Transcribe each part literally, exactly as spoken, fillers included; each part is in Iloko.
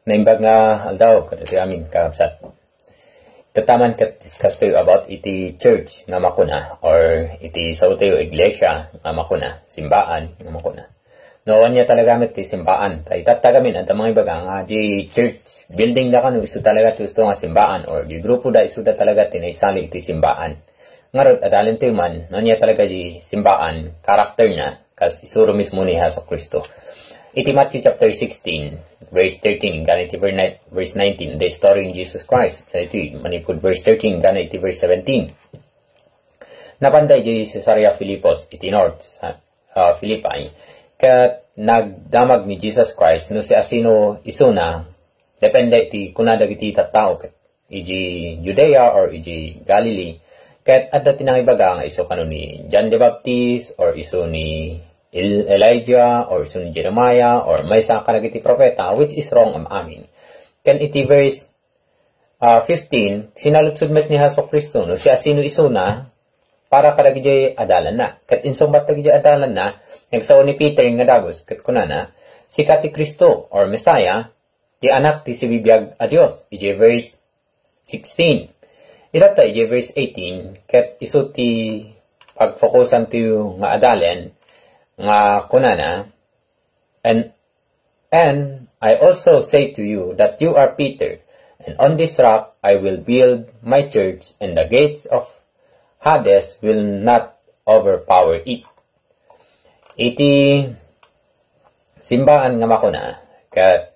Naimbag nga aldaw kadagiti amin, kakabsat. Tattaman ket discuss tayo about iti church nga makuna, or iti sao tayo, iglesia nga makuna, simbaan nga makuna. No, ania talaga met ti simbaan? Ta itatta gamin, adda mangibaga nga di church building da kano, isu talaga ti usto nga simbaan, or di grupo da, isu da talaga ti naisali iti simbaan. Ngarud, adalen tayo man, no, ania talaga di simbaan, character na, kas isuro mismo ni Jesu Cristo. Iti Matthew chapter sixteen, verse thirteen, inggana iti ver-, verse nineteen, the story in Jesus Christ. Sa iti, manipud verse thirteen, inggana iti verse seventeen. Napanda idiay Caesarea Philipos, iti north, sa, ah, Philippi. Ket nagdamag ni Jesus Christ, no siasino isuna, depende iti kuna dagiti tattao, ket iti Judea or iti Galilee. Ket adda ti nangibaga nga isu kano ni John the Baptist, or isu ni El-, Elijah, or isu ni Jeremiah, or maysa kadagiti propeta, which is wrong am-amin. Ken iti verse, ah, fifteen, sinaludsod met ni Jesu Cristo, no siasino isuna, para kadagiti adalanna. Ket insungbat dagiti adalanna, nagsao ni Peter nga dagus, ket kunana, "Sika ti Cristo, or Messiah, ti Anak ti sibibiag a Dios," iti verse sixteen. Itatta iti verse eighteen, ket isu ti pagfokusan tayo nga adalen, nga kunana, "And, and I also say to you that you are Peter, and on this rock I will build my church, and the gates of Hades will not overpower it." Iti simbaan nga makuna, ket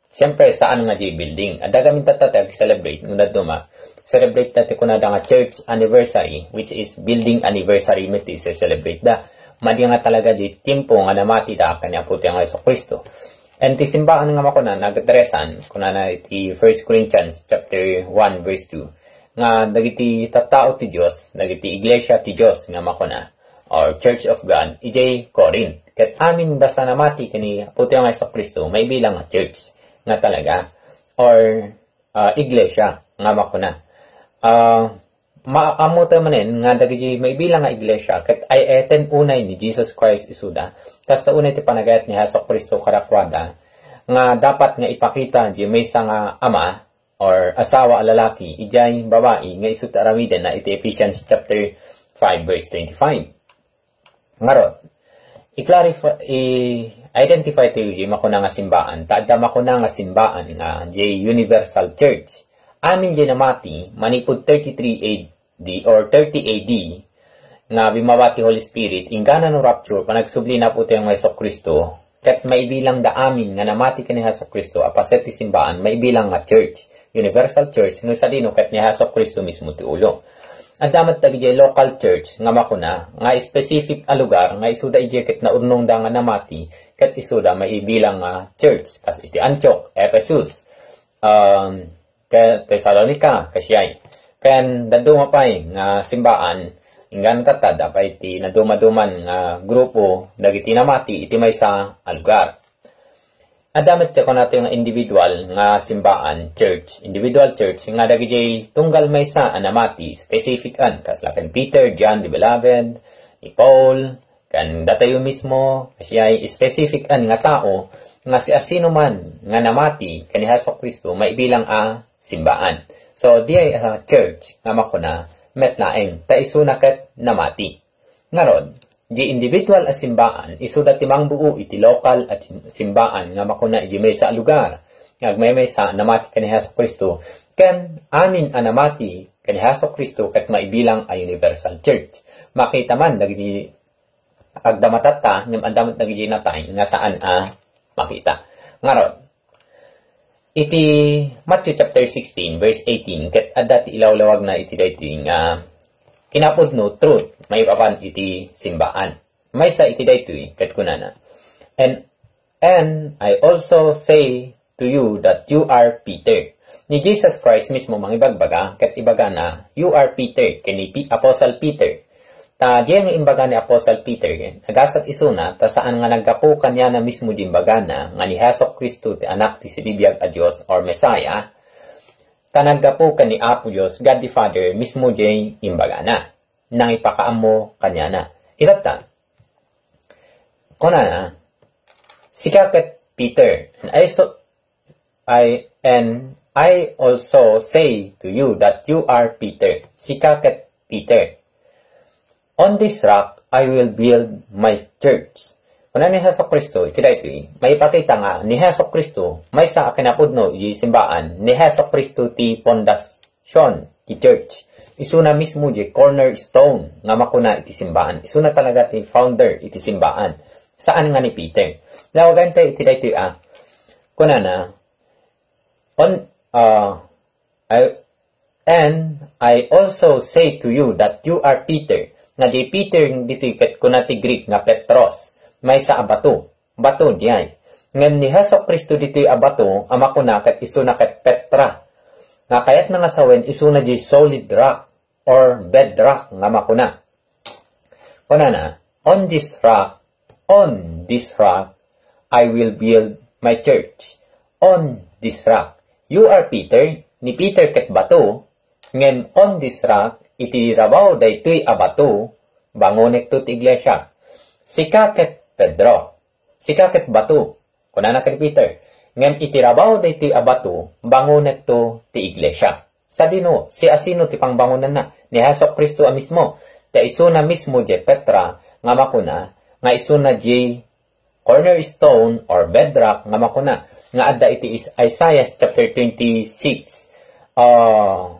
siyempre, saan nga di building. Adda gamin tatta ti ag-celebrate, no dadduma, celebrate da ti kunada nga church anniversary, which is building anniversary met ti ise-celebrate da. Madi nga talaga di tiempo nga namati da ken ni Apo ti Jesu Cristo. And ti simbaan nga makuna, nag-addressan, kunana iti First Corinthians chapter one, verse two, nga dagiti tattao ti Dios, dagiti iglesia ti Dios nga makuna, or Church of God, idiay Corinth. Ket amin basta namati ken ni Apo ti Jesu Cristo, maibilang nga church nga talaga, or, ah, iglesia nga makuna. Ah, maammo tayo manen nga dagiti maibilang nga iglesia, ket ay-ayaten unay ni Jesus Christ isuda. Kasta unay ti panagayat ni Jesu Cristo kadakuada, nga dapat nga ipakita di maysa nga ama, or asawa a lalaki, idiay babai nga isu ti aramidenna iti Ephesians chapter five, verse twenty-five. Ngarud, i-clarify, i-identify tayo di makuna nga simbaan, ta adda makuna nga simbaan nga di universal church. Amin di namati, manipud thirty-three A D or thirty A D, nga bimaba ti Holy Spirit, inggana no rapture, panagsubli ni Apo tayo nga Jesu Cristo, ket maibilang da amin nga namati ken ni Jesu Cristo a paset ti simbaan, maibilang nga church, universal church, no sadino ket ni Jesu Cristo mismo ti ulo. Adda met dagiti local church nga makuna nga specific a lugar nga isuda idiay ket naurnongda nga namati, ket isuda maibilang nga church, kas iti Antioch, Ephesus, um, Te-, Tesalonica, kasiay. Ken dadduma pay nga simbaan, inggana tatta, adda pay ti nadumaduman nga grupo dagiti namati iti maysa a lugar. Adda met ti kunatayo nga individual nga simbaan, church, individual church, nga dagiti tunggal maysa a namati, specific-en, kasla ken Peter, John the Beloved, ni Paul, ken datayo mismo, siya ay specific-en nga tao nga siasinoman nga namati ken ni Jesu Cristo maibilang a simbaan. So, diay a church nga makuna met laeng, ta isuna ket namati. Ngarud, di individual a simbaan, isuda ti mangbuo iti local a sim-, simbaan nga makuna iti maysa a lugar nga agmaymaysa a namati ken ni Jesu Cristo, ken amin a namati ken ni Jesu Cristo ket maibilang a universal church. Makita man dagiti agdamatatta, ngem adda met dagiti natay nga saan a makita. Ngarud, iti Matthew chapter sixteen, verse eighteen, ket adda ti ilawlawagna iti daytoy nga kinapudno, truth, maipapan iti simbaan. Maysa iti daytoy, ket kunana, "And, and I also say to you that you are Peter." Ni Jesus Christ mismo mangibagbaga, ket ibagana, "You are Peter," ken ni Pi-, Apostle Peter. Ta diay nga imbaga ni Apostle Peter, nagasat isuna, ta saan nga naggapu kaniana mismo di imbagana nga ni Jesu Cristo ti Anak ti sibibiag a Dios or Messiah, ta naggapu ken ni Apo Dios, God the Father, mismo diay imbagana. Nangipakaammo kaniana. Itatta, kunana, "Sika ket Peter, and I so-, I, and I also say to you that you are Peter. Sika ket Peter. On this rock, I will build my church. Kuna ni Jesu Cristo, iti daytoy, maipakita nga ni Jesu Cristo, maysa a kinapudno iti simbaan, ni Jesu Cristo ti pundasyon ti church. Isuna mismo di cornerstone nga makuna iti simbaan. Isuna talaga ti founder iti simbaan. Saan nga ni Peter. Dawagan tayo iti daytoy a, kunana, on, uh, I, and I also say to you that you are Peter. Nga di Peter ditoy ket kuna ti Greek nga Petros. Maysa a bato. Bato diay. Ngem ni Jesu Cristo ditoy a bato a makuna ket isuna ket Petra. Nga kayatna nga sawen isuna di solid rock or bedrock nga makuna. Kunana, on this rock, on this rock, I will build my church. On this rock. You are Peter, ni Peter ket bato, ngem on this rock, iti rabaw daytoy a bato, bangonekto ti iglesia. Sika ket Pedro, sika ket bato, kunana ken Peter, ngem iti rabaw daytoy a bato, bangonekto ti iglesia. Sadino, siasino ti pangbangonanna? Ni Jesu Cristo a mismo. Ta isuna mismo di Petra nga makuna, nga isuna di cornerstone or bedrock nga makuna, nga adda iti is-, Isaiah chapter twenty-six, uh,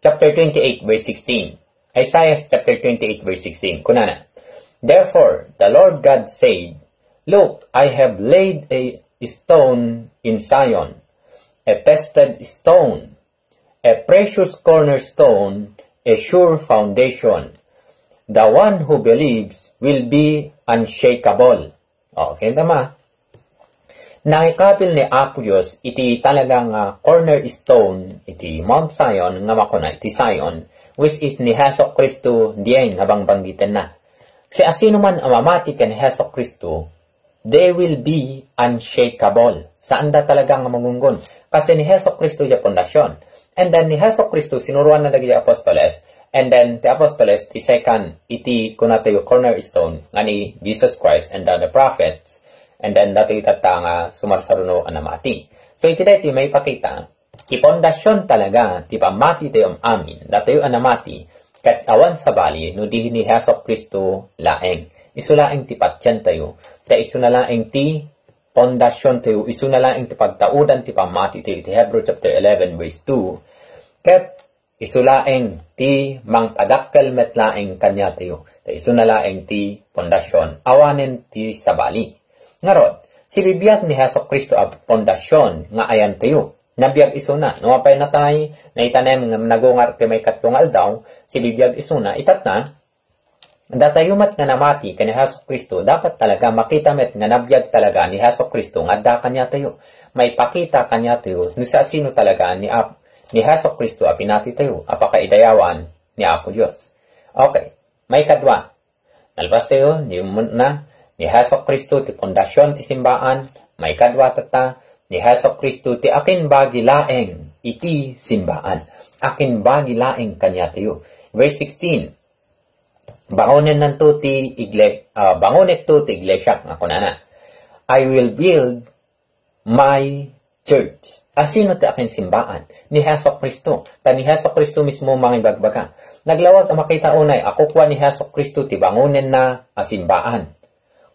chapter twenty-eight, verse sixteen. Isaiah chapter twenty-eight, verse sixteen. Kunana, "Therefore, the Lord God said, Look, I have laid a stone in Zion, a tested stone, a precious cornerstone, a sure foundation. The one who believes will be unshakable." Okay, tama. Nakikabil ni Apo Dios iti talaga nga cornerstone iti Mount Zion nga makuna iti Zion, which is ni Jesu Cristo diay nga bangbanggitenna. Siasino man a mamati ken Jesu Cristo, they will be unshakable. Saanda talaga nga magunggon. Kasi ni Jesu Cristo diay pundasyon. And then ni Jesu Cristo, sinuroanna dagiti apostoles. And then ti apostoles, ti second, iti kunatayo cornerstone, nga ni Jesus Christ and the prophets. And then datoy tatta nga sumarsaruno a namati. So iti daytoy maipakita, ti pundasyon talaga ti pammatitayo am-amin, datayo a namati, ket awan sabali no di ni Jesu Cristo laeng. Isu laeng ti patientayo, ta isuna laeng ti pundasiontayo, isuna laeng ti pagtaudan ti pammatitayo iti Hebrew chapter eleven, verse two. Ket isu laeng ti mangpadakkel met laeng kaniatayo, ta isuna laeng ti pundasion, awanen ti sabali. Ngarud, sibibiag ni Jesu Cristo a pundasion nga ayantayo. Nabiag isuna, no apay natay, naitanem ngem nagungar ti maikatlo nga aldaw, sibibiag isuna, itatta, datayo met nga namati ken ni Jesu Cristo, dapat talaga makita met nga nabiag talaga ni Jesu Cristo nga adda kaniatayo. Maipakita kaniatayo no siasino talaga ni Ap-, ni Jesu Cristo a pinatitayo, a pakaidayawan ni Apo Dios. Okay, maikadua, nalpastayo, ni umuna, ni Jesu Cristo ti pundasion ti simbaan, maikadua tatta, ni Jesu Cristo ti akinbagi laeng iti simbaan. Akinbagi laeng kaniatayo. Verse sixteen, Bangonennanto ti igle-, ah, bangonekto ti iglesia, nga kunana, "I will build my church." Asino ti akinsimbaan? Ni Jesu Cristo. Ta ni Jesu Cristo mismo mangibagbaga. Naglawag a makita unay a kukua ni Jesu Cristo ti bangonenna a simbaan.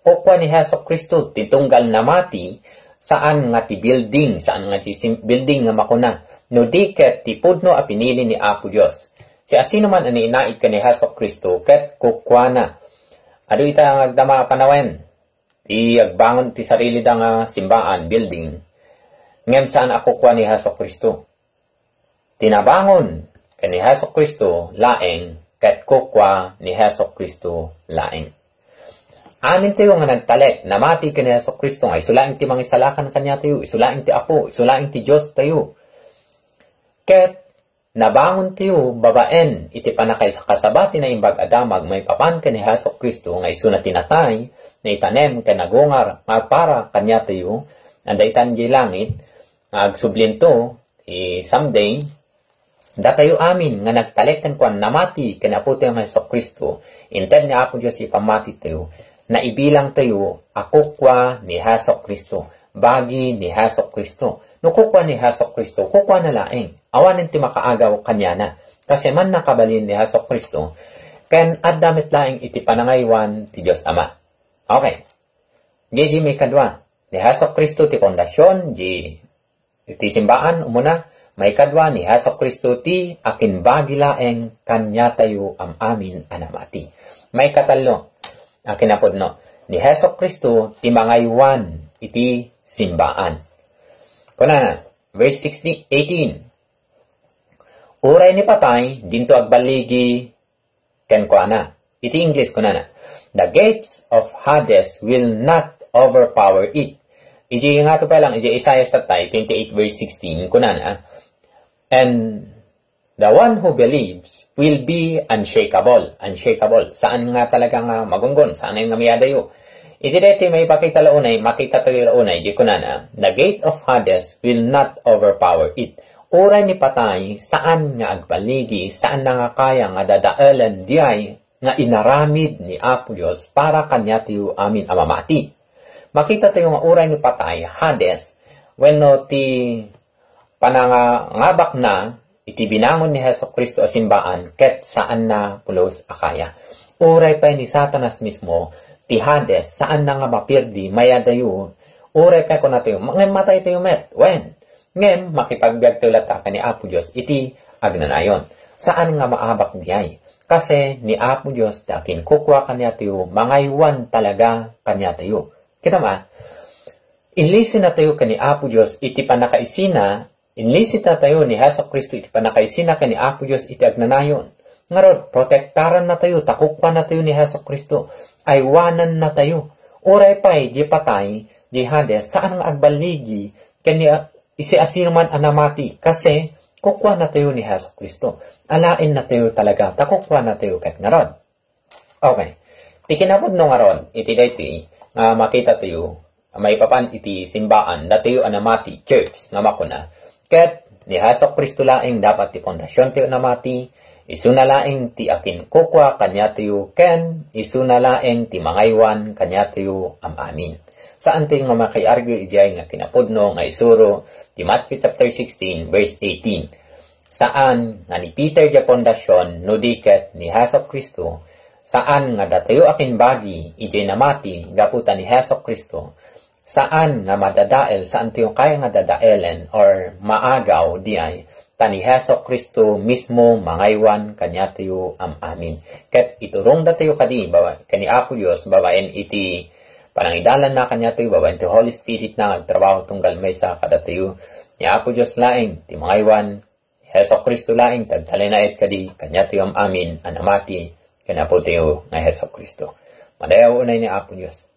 Kukua ni Jesu Cristo ti tunggal namati, saan nga ti building, saan nga ti sim-, building nga makuna, no di ket ti pudno a pinili ni Apo Dios. Siasino man a nainait ken ni Jesu Cristo ket kukuana. Adu ita nga agdama a panawen, ti agbangon ti sarilida nga simbaan, building, ngem saan a kukua ni Jesu Cristo. Ti nabangon ken ni Jesu Cristo laeng ket kukua ni Jesu Cristo laeng. Amintayo nga nagtalek, namati ken ni Jesu Cristo nga isu laeng ti mangisalakan kaniatayo, isu laeng ti Apo, isu laeng ti Diostayo. Ket nabangontayo babaen iti pannakaisakasaba ti Naimbag a Damag maipapan ken ni Jesu Cristo nga isuna ti natay, naitanem ken nagungar nga agpara kaniatayo, adda itan diay langit, nga agsublinto ti someday, datayo amin nga nagtalek kenkuan namati ken Apotayo nga Jesu-Cristo, inted ni Apo Dios ipammatitayo, naibilangtayo a kukua ni Jesu-Cristo, bagi ni Jesu-Cristo. No kukua ni Jesu-Cristo, kukuana laeng. Awanen ti makaagaw kaniana. Kasi mannakabalin ni Jesu-Cristo, ken adda met laeng iti panangaywan ti Dios Ama. Okay. Diay maikadua, ni Jesu-Cristo ti fondasion, di, iti simbaan, umuna, maikadua, ni Jesu-Cristo ti akinbagi laeng kaniatayo am-amin a namati. Maikatallo, a kinapudno, ni Jesu-Cristo ti mangaywan iti simbaan. Kunana, verse sixteen, eighteen, "Uray ni patay, dinto agballigi kenkuana." Iti English, kunana, "The gates of Hades will not overpower it." Iti nga to pa lang, iti Isaiah tatta, twenty-eight verse sixteen, kunana, "And the one who believes will be unshakable." Unshakable. Saan nga talaga nga magunggon, saan nga mayadayo. Iti daytoy maipakita la unay, makita tayo la unay, di kunana, "The gate of Hades will not overpower it." Uray ni patay, saan nga agballigi, saan na nga kaya nga dadaelen diay nga inaramid ni Apo Dios para kaniatayo amin a mamati. Makita tayo nga uray ni patay, Hades, wenno ti panangangabak na iti binangon ni Jesu-Cristo a simbaan ket saan na pulos a kaya. Uray pay ni Satanas mismo, ti Hades, saan na nga mapirdi, mayadayo. Uray pay kunatayo, "Ngem matay tayo met." Wen, ngem makipagbiag tayo latta ken ni Apo Dios iti agnanayon. Saan nga maabak diay. Kasi ni Apo Dios ti akinkukua kaniatayo, mangaywan talaga kaniatayo. Kita ma? Ilisin natayo ken ni Apo Dios iti pannakaisina, ilisin natayo ni Jesu-Cristo iti pannakaisina ken ni Apo Dios iti agnanayon. Ngarud, protektaran natayo, ta kukua natayo ni Jesu-Cristo, aywanan natayo. Uray pay, di patay, di Hades, saan nga agballigi, ken ni, isi asino man a namati, kasi kukua natayo ni Jesu-Cristo. Alaen natayo talaga, ta kukua natayo ket ngarud. Okay. Ti kinapudno ngarud, iti daytoy, nga makita tayo, maipapan iti simbaan, datayo a namati, church, nga makuna, ket ni Jesu-Cristo laeng dapat ti fondasion tayo a namati, isuna laeng ti akinkukua kaniatayo, ken isuna laeng ti mangaywan kaniatayo am-amin. Saan tayo nga makiargue idiay nga kinapudno nga isuro ti Matthew chapter sixteen, verse eighteen. Saan nga ni Peter diay fondasion, no di ket ni Jesu-Cristo. Saan nga datayo akimbagi idiay namati gapu ta ni Jesu-Cristo. Saan nga madadael, saan tayo kaya nga dadaelen or maagaw diay, ta ni Jesu-Cristo mismo mangaywan kaniatayo am-amin. Ket iturong datayo kadi, baba-, ken ni Apo Dios, babaen iti panangidalan na kaniatayo, babaen ti Holy Spirit na agtrabaho tunggal maysa kadatayo. Ni Apo Dios laeng ti mangaywan, Jesu-Cristo laeng ti agtalinaed kadi, kaniatayo am-amin a namati ken Apotayo nga Jesu-Cristo. Madayaw unay ni Apo Dios.